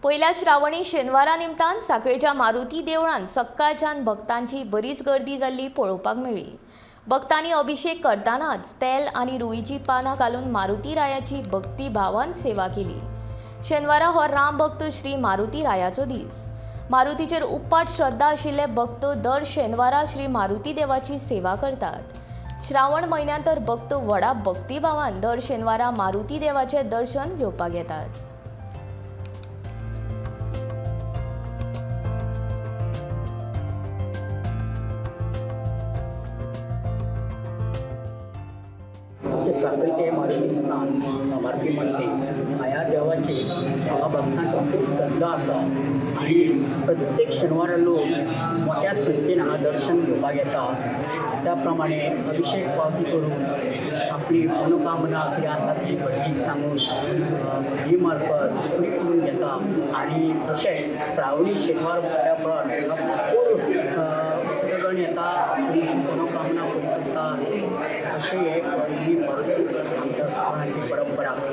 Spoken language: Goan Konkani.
पयल्या श्रावणी शेनवारा निमतान सांखळेच्या मारुती देवळांत सकाळच्यान भक्तांची बरीच गर्दी जाल्ली पळोवपाक मेळ्ळी. भक्तांनी अभिषेक करतानाच तेल आनी रुईची पानां घालून मारुती रायाची भक्तीभावान सेवा केली. शेनवारा हो रामभक्त श्री मारुती रायाचो दीस. मारुतीचेर उपाट श्रद्धा आशिल्ले भक्त दर शेनवारा श्री मारुती देवाची सेवा करतात. श्रावण म्हयन्यांत तर भक्त व्हडा भक्तीभावान दर शेनवारा मारुती देवाचें दर्शन घेवपाक येतात. आमचे सांखळीचें मारुती स्थान, मारुती मंदीर, ह्या देवाची हांगा भक्तांक खूब श्रद्धा आसा आनी प्रत्येक शेनवारा लोक मोठ्या संख्येन हांगा दर्शन घेवपाक येता. त्या प्रमाणे अभिषेक पावती करून आपली मनोकामना कितें आसा ती भटजीक सांगून भटजी मार्फत पुरी करून घेता. आनी तशेंच श्रावणी शेनवार म्हटल्या उपरांत हांगा भरपूर भक्तगण येता, आपली मनोकामना पुरी करता. अशें हें ही मारुती आमच्या स्थानाची परंपरा आसा.